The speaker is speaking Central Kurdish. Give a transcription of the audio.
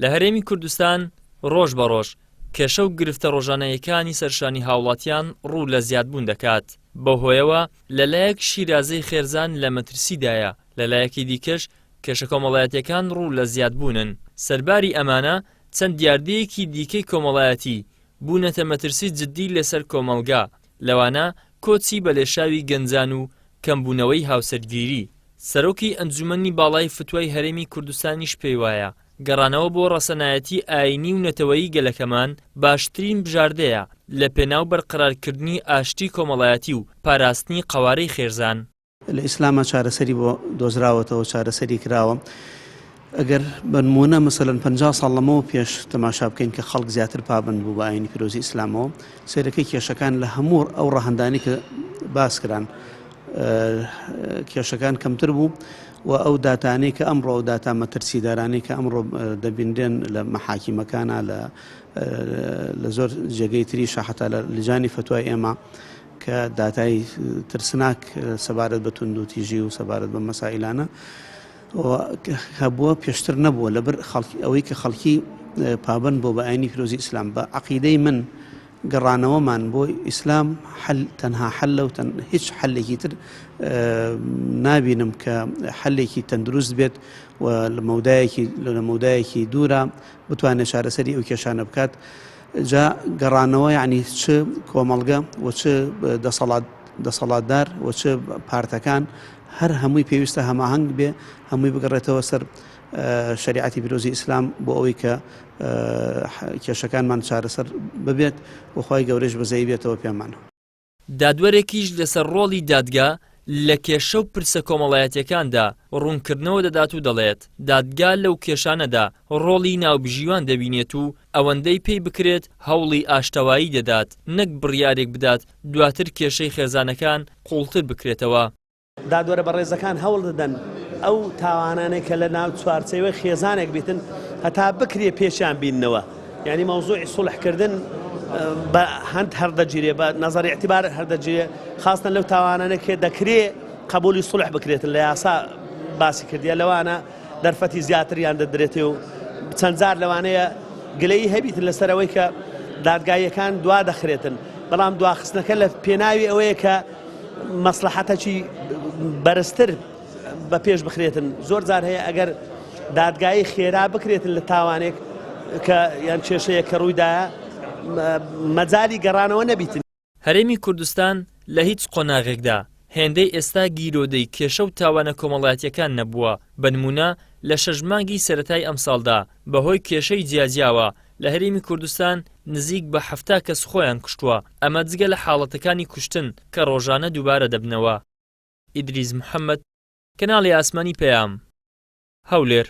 لە هەرێمی کوردستان ڕۆژ بە ڕۆژ کێشە و گرفتە ڕۆژانەیەکانی سەرشانی هاوڵاتیان ڕوو لە زیادبوون دەکات، بەو هۆیەوە لەلایەک شیرازەی خێرزان لە مەترسیدایە، لەلایەکی دیکەش کێشە کۆمەڵایەتیەکان ڕوو لە زیادبوونن. سەرباری ئەمانە چەند دیاردەیەکی دیکەی کۆمەڵایەتی بوونەتە مەترسی جددی لەسەر کۆمەڵگا، لەوانە کۆچی بەلێشاوی گەنجان و کەمبوونەوەی هاوسەرگیری. سەرۆکی ئەنجومەنی باڵای فتوای هەرێمی کوردستانیش پێیوایە، گەڕانەوە بۆ ڕەسەنایەتی ئایینی و نەتەوەیی گەلەکەمان باشترین بژاردەیە لەپێناو بەرقەرارکردنی ئاشتی کۆمەڵایەتی و پاراستنی قەوارەی خێزان. لە ئیسلاما چارەسەری بۆ دۆزراوەتەوە چارەسەری کراوە ئەگەر بەنمونە مەسەلەن 50 ساڵ لەمەوە پێش تەماشا بکەین کە خەڵک زیاتر پابند بوو بە ئاینی پیرۆزی ئیسلامەوە سەیرەکەی کێشەکان لە هەموو ئەو ڕەهەندانی کە باس کران کێشەکان کەمتر بوو و ئەو داتانەی کە ئەمڕۆ ئەو داتا مەترسیدارانەی کە ئەمڕۆ دەبینرێن لە مەحاکیمەکانە لە لە زۆر جێگەی تریشە حتا لە لجانی فتوای ئێمە کە داتای ترسناک سەبارەت بە توندوتیژی و سەبارەت بە مەسائیلانە هەبووە پێشتر نەبووە لەبەر خەڵکی ئەوەی کە خەڵکی پابند بۆ بە ئاینی پیرۆزی ئیسلام بە عقیدەی من گەڕانەوەمان بۆ ئیسلام حل تەنها حلە و هیچ حلێکی تر نابینم کە حلێکی تەندروست بێت و لە مەودایەکی لە مەودایەکی دوورە بتوانێت چارەسەری ئەو کێشانە بکات جا گەڕانەوە یعنی چ کۆمەڵگە و چ دەسەڵات دەسەڵاتدار و چ پارتەکان هەر هەمووی پێویستە هەماهەنگ بێ هەمووی بگەڕێتەوە سەر شریعەتی پیرۆزی ئیسلام بۆ ئەوەی کە کێشەکانمان چارەسەر ببێت و خوای گەورەش بەزەیی بێتەوە پێمان. دادوەرێکیش لەسەر ڕۆڵی دادگا لە کێشە و پرسە کۆمەڵایەتیەکاندا ڕوونکردنەوە دەدات و دەڵێت، دادگا لەو کێشانەدا ڕۆڵی ناوبژیوان دەبینێت و ئەوەندەی پێی بکرێت هەوڵی ئاشتەوایی دەدات نەک بڕیارێک بدات دواتر کێشەی خێزانەکان قوڵتر بکرێتەوە. دادوەرە بەڕێزەکان هەوڵ دەدەن ئەو تاوانانەی کە لە ناو چوارچێوەی خێزانێک بیتن هەتا بکرێ پێشیان بیننەوە یعنی مەوزوعی سوڵح کردن بە هەند هەردەگیرێ بە نظر اعتبار هەردەگیرێ خاستن لەو تاوانانە کە دەکرێ قبولی سوڵح بکرێتن لە یاسا باسی کردیە لەوانە دەرفەتی زیاتریان دەدرێتێ و چەند جار لەوانەیە گلەیی هەبیتن لەسەر ئەوەی کە دادگاییەکان دوا دەخرێتن بەڵام دواخستنەکە لە پێناوی ئەوەیە کە مەسڵەحەتەکی بەرزتر بە پێش بخرێتن زۆر جار هەیە ئەگەر دادگایی خێرا بکرێتن لە تاوانێک کە یان کێشەیە کە ڕوویدایە مەجالی گەڕانەوە نەبیتن. هەرێمی کوردستان لە هیچ قۆناغێکدا هێندەی ئێستا گیرۆدەی کێشە و تاوانە کۆمەڵایەتییەکان نەبووە، بە نموونە لە شەش مانگی سەرەتای ئەمساڵدا بەهۆی کێشەی جیاجیاوە لە هەرێمی کوردستان نزیک بە 70 کەس خۆیان کوشتووە، ئەمە جگە لە حاڵەتەکانی کوشتن کە ڕۆژانە دووبارە دەبنەوە. ئیدریس محەمەد، کەناڵی ئاسمانی پەیام، هەولێر.